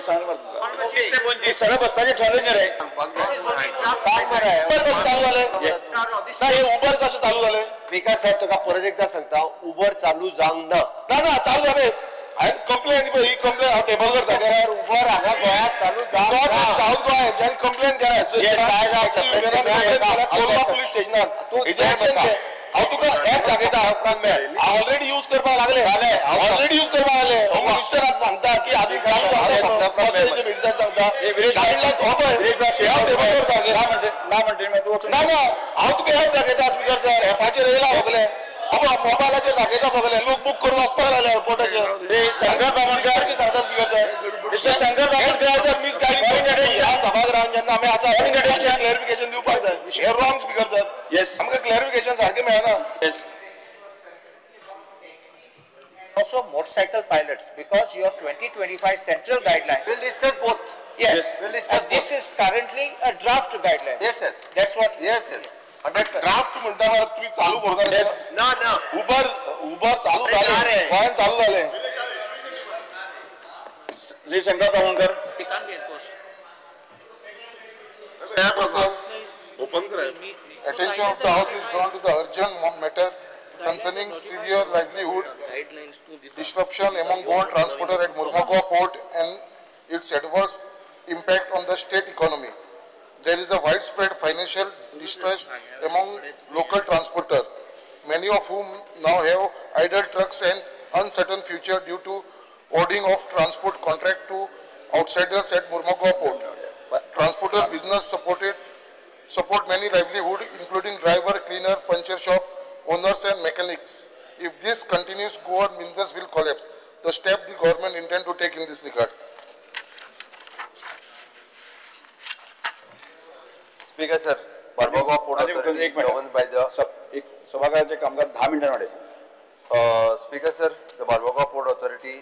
सांगले मरे सगळं बसपाचें ठरलें रे. सांग मरे कसं चालू जालें ना हे उबर कशें चालू जालें? विकास साहेब तुका परत एकदा सांगता, उबर चालू जावंक ना. ना ना चालू जालें. हांवें कंप्लेन ही कंप्लेन हांव टेबल करता. सर उबर हांगा गोंयांत चालू जावंक ना. सावथ गोवा हेंच्यांनी कंप्लेन केला कोलवा पुलीस स्टेशनान. हांव तुका एप दाखयता, ऑलरेडी यूज करपाक लागले, ऑलरेडी यूज करपाक लागले. मिनिस्टर आतां सांगता की आदी बेसिसार सांगता गायडलायन्स हो पळय हांव टेबल करता. ना म्हणटे ना ना हांव तुका एप दाखयता स्पिकर सर. एपाचेर येयला सगलें, मोबायलाचेर दाखयता सगलें. लोक बूक करून वचपाक लागले एअरपोर्टाचेर. शंकर बामणकर कितें सांगता स्पिकर सर? शंकर बामणकर मिसगायडींग ह्या सभागृहान जेन्ना आमी आसा क्लॅरिफिकेशन दिवपाक जाय. हे रॉंग स्पिकर सर. येस, आमकां क्लॅरिफिकेशन सारकें मेळना. Yes. Also motorcycle pilots, because your 2025 central guidelines. We'll discuss both. Yes, yes. We'll discuss and this both. Is currently a draft guideline. Yes, yes. That's what. Yes, yes. 100%. Draft म्हणता मला तुम्ही चालू करता. Yes. ना ना. Uber Uber चालू झाले, गोंयांत चालू झाले. Shri Shankar Bamankar. It can't be enforced. Open करा. Attention of the House is drawn to the urgent matter concerning severe livelihood disruption among Goan transporter at Mormugao Port and its adverse impact on the state economy. There is a widespread financial distress among local transporters, many of whom now have idle trucks and uncertain future due to awarding of transport contract to outsiders at Mormugao Port. Transporter business support many livelihood, including driver, cleaner, puncture shop owners and mechanics. If this continues, Goa business will collapse. The step the government intend to take in this regard. Speaker sir, Mormugao Port Authority governed by the एक सभागृहाचे कामकाज 10 मिनटां वाडयता. Speaker sir, the Mormugao Port Authority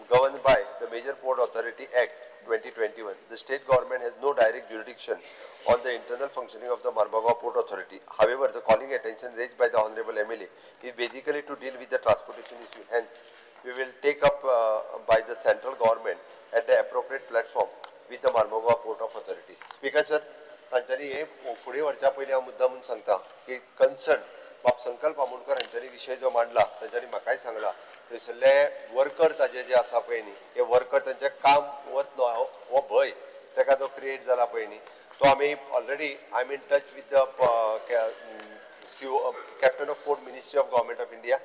governed by the Major Port Authority Act 2021. The state government has no direct jurisdiction on the internal functioning of the Mormugao Port Authority. However, the calling attention raised by the Honorable MLA is basically to deal with the transportation issue. Hence, we will take up by the central government at the appropriate platform with the Mormugao Port of Authority. Speaker sir, तांच्यांनी हे फुडें व्हरच्या पयलीं हांव मुद्दा म्हणून सांगता की concern बाब संकल्प आमोणकर हांच्यांनी विशय जो मांडला तांच्यांनी म्हाकाय सांगला थंयसरले वर्कर ताजे जे आसा पळय न्ही, हे वर्कर तांचें काम वतलो हो भंय ताका जो क्रिएट जाला पळय न्ही, तो आमी already I am in touch with the captain of port, ministry of government of India.